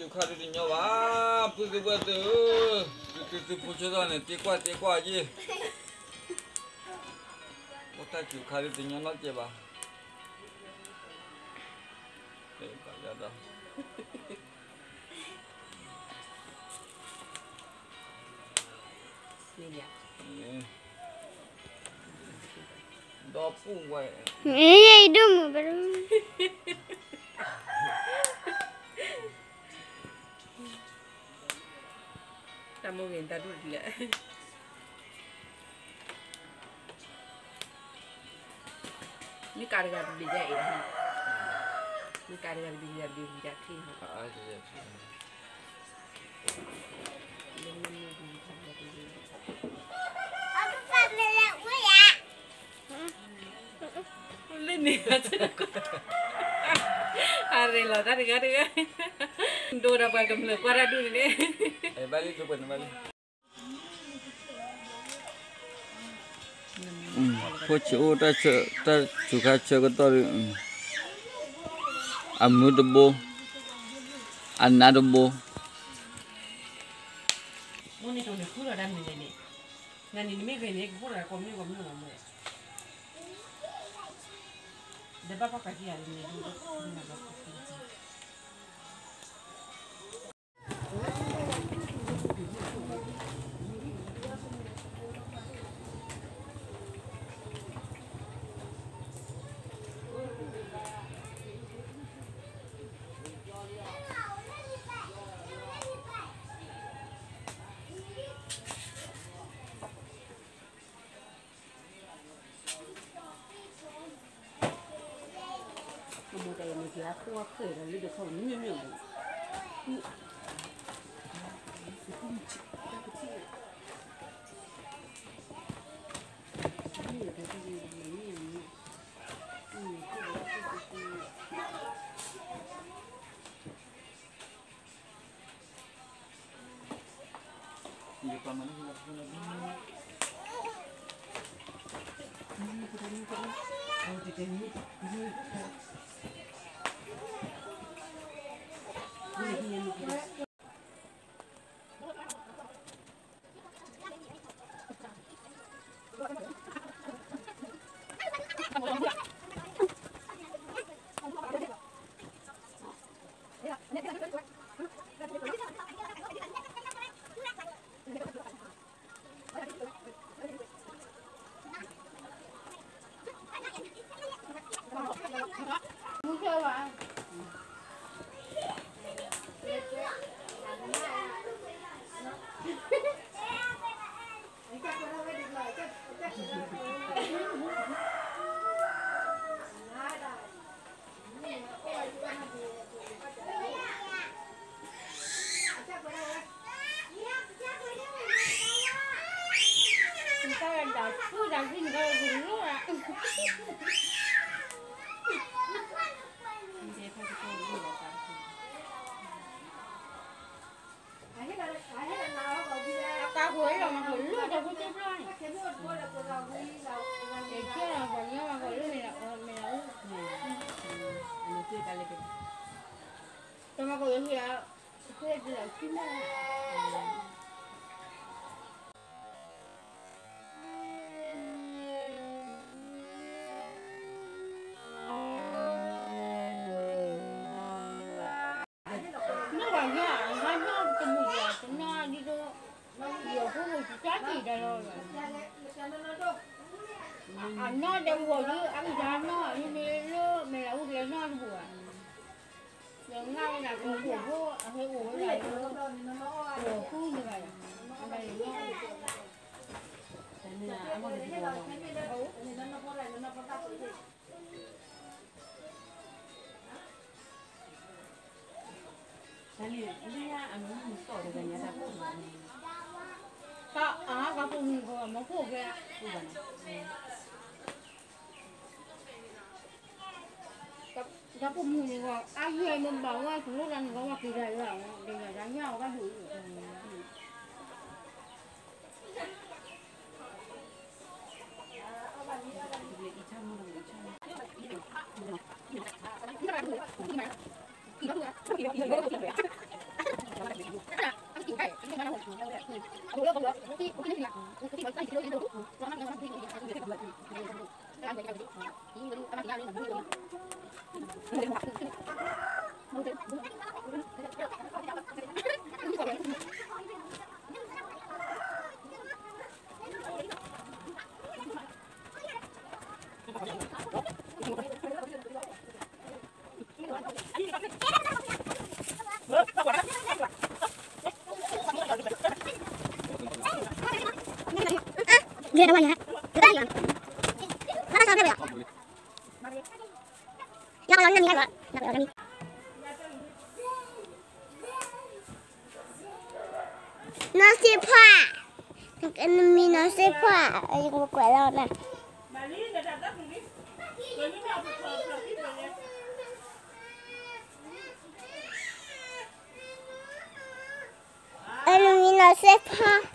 တၢ်စူၤခါဒုတညီဘၣ်, ပုၢ်သုဝဲၢ်သုဧၢ, သုသုသုဖိဆၢထီၣ်န့ၣ် တ့ကွၢ်တ့ကွၢ်ယ့ၢ်, အိၣ်တၢ်စူၤခါဒုတညီနီတကဲဘၣ်. ဒီပုၢ်ဝဲၢ်, ဒိၣ်မုၢ်ဘၣ် တၢ်မိၢ်ဂ့ၤတၢ်ဒူၣ်ဒ်လဲၣ်, မ့ၢ်ကးတဂၤတဘ့ၣ်ယဲအံၤ, မ့ၢ်ကးတဂၤတဘ့ၣ်ယဲတဘ့ၣ်ယဲခံ, လၢန့ၣ်, အရ့လီၤတၢ်တဂၤတဂၤ, ဒိၣ်ဒီးပှၤကမျၢၢ်ကွၢ်တၢ်ဒူၣ်န့ၣ်, ဘၣ်လံ, ဖိဆံးအိၣ်တၢ်ဆၢ, တၢ်စူၤခါဆၢကတီၢ်ဒီး, အမုၢ်တဘိ, အနးတဘိ, မ့ၢ်န့ၣ်တိၢ်န့ၣ်ဃုလီၤတၢ်မနုၤလဲၣ်န့ၣ်, နန့ၣ်နမ့ၢ်ဂ့ၤန့ၣ် ကအိၣ်ဒီးကိးမုၢ်ကိးမုၢ်လီၤမ့ၢ်, ဒီးဘၣ်ပှၤကးက့ၤယၤန့ၣ်, မ့ၢ်ဝဲယဲၢ်အဂၤနီၢ်တမုာ်ယဲၢ်တနီၢ်ဒ်သိး, ယဲၢ်ဖိဝဲတၢ်တံၢ်တၢ်လီၤ, အနီၢ်ဒီးဝဲၤဒုး အကစၢ်နီၢ်အံၤမ့ၢ်လၢမဲာ်လးအူကျဲနီၢ်တပူၤဘၣ်, ယငါဝဲဒၣ်ကီၢ်ခိၣ်ဖိအဟဲအိၣ်ဝဲဒၣ်လၢ, ကီၢ်ခိၣ်န့ၣ်ဘၣ်ယၤ, အဘၣ်ယနီၢ်, တၢ်န့ၣ်အမ့ၢ်တၢ်တပူၤလီၤ. တၢ်လံ, လၢညါအမ့ၢ်မုၢ်သီၣ်တဂၤညါတၢ်ဖိၣ်မးန့ၣ်, တၢ်အါကီၢ်ဖိမုၣ်ဂီၢ်မ့ၢ်ဖိၣ်ကဲ, ဖိၣ်ဘၣ်န့ၣ်, တၢ်ဖိၣ်မုၣ်န့ၣ်ဂီၢ် အယဲၢ်မ့ၢ်ဘၣ်ဝဲကလိတၢ်န့ၣ်ဂီၢ် ဝဲက့ၤတၢ်လၢအဝဲ ဒ်ယၤတၢ်ညၣ်အီၤဘၣ်ဒိၣ်အံၤ အ နီၢ်စ့ဖီ, နမံၤနီၢ်စ့ဖီ, ယကကွဲးလီၤနၤ, နမံၤနီၢ်စ့ဖီ.